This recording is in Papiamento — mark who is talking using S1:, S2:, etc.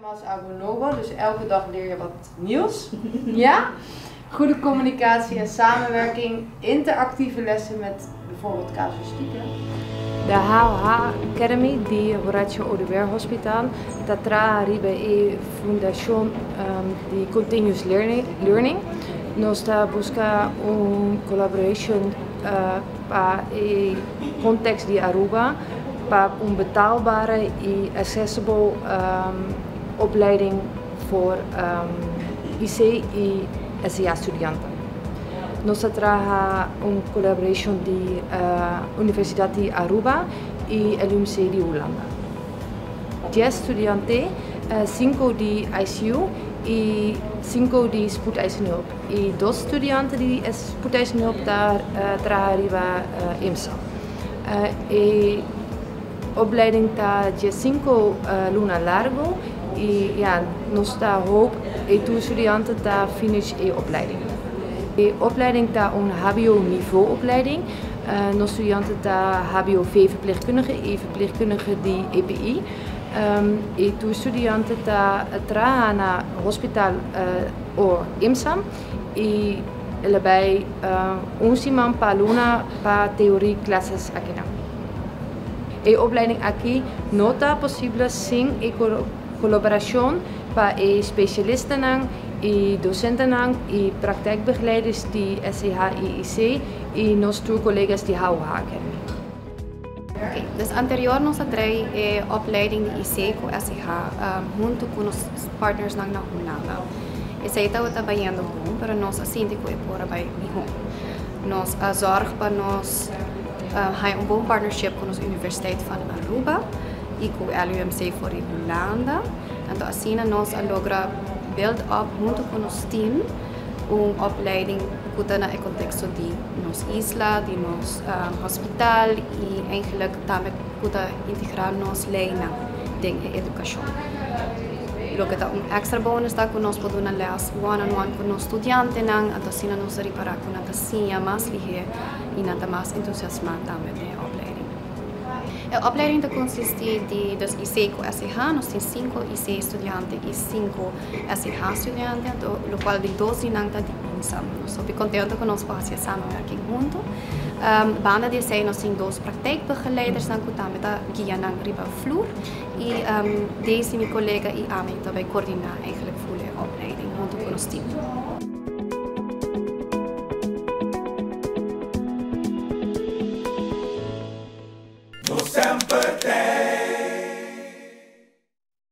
S1: Mas algo nobo, dus elke dag leer je wat nieuws. Ja? Goede communicatie en samenwerking, interactieve lessen met bijvoorbeeld casuïstieken.
S2: De HOH Academy di Horatio Oduber Hospital ta traha riba e fundacion di continuous learning. Nos ta busca un collaboration pa e context di Aruba pa un betaalbare y accessible opleiding voor IC y SEH studianten. Nos ta traha un collaboration di Universidad di Aruba y LUMC di Hulanda. 10 studiante, 5 di ICU y 5 di spoedeisende hulp. Y 2 studiante di spoedeisende hulp ta traha riba IMSA. E opleiding ta 15 luna largo y ja, nos ta hoop e tur studiante ta finish e opleiding. E opleiding ta un HBO niveau opleiding. Nos studiante ta HBO V verpleegkundige y verpleegkundige di EPI. E tur studiante ta traha na hospital o IMSA y el a bay un siman pa luna pa theorie classes akinan. E opleiding aki no ta posible sin e colaboracion pa e specialistanan y docentenan y praktijkbegeleiders di SEH y IC y nos tur colegas di HOH Academy.
S3: Ok, dus anterior nos a draai e opleiding di IC cu SEH hunto cu nos partnersnan na Hulanda. Esey tabata bayendo bon, pero nos a sinti cu e por a bay miho. Nos a zorg pa nos haya un bon partnership cu nos Universiteit van Aruba y cu LUMC for di Hulanda. Anto asina nos a logra build up hunto cu nos team un opleiding cu ta na e contexto di nos isla, di nos hospital y eigenlijk tambe cu ta integra nos leynan den e educacion. Loke ta un extra bonus ta cu nos por duna les one on one cu nos studiantenan, anto asina nos ta ripara cu nan ta siña mas lihe y nan ta mas entusiasma tambe den e opleiding. E opleiding ta consisti di dus IC cu SEH, nos tin 5 IC studiante y 5 SEH studiante, anto locual di dos di nan ta di IMSA. Nos ta hopi contento cu nos por haci e samenwerking hunto. Banda di esey nos tin dos praktijkbegeleidersnan cu tambe ta guia nan riba vloer y Daisy, mi colega, y ami ta bay coordina eigenlijk full e opleiding hunto cu nos team.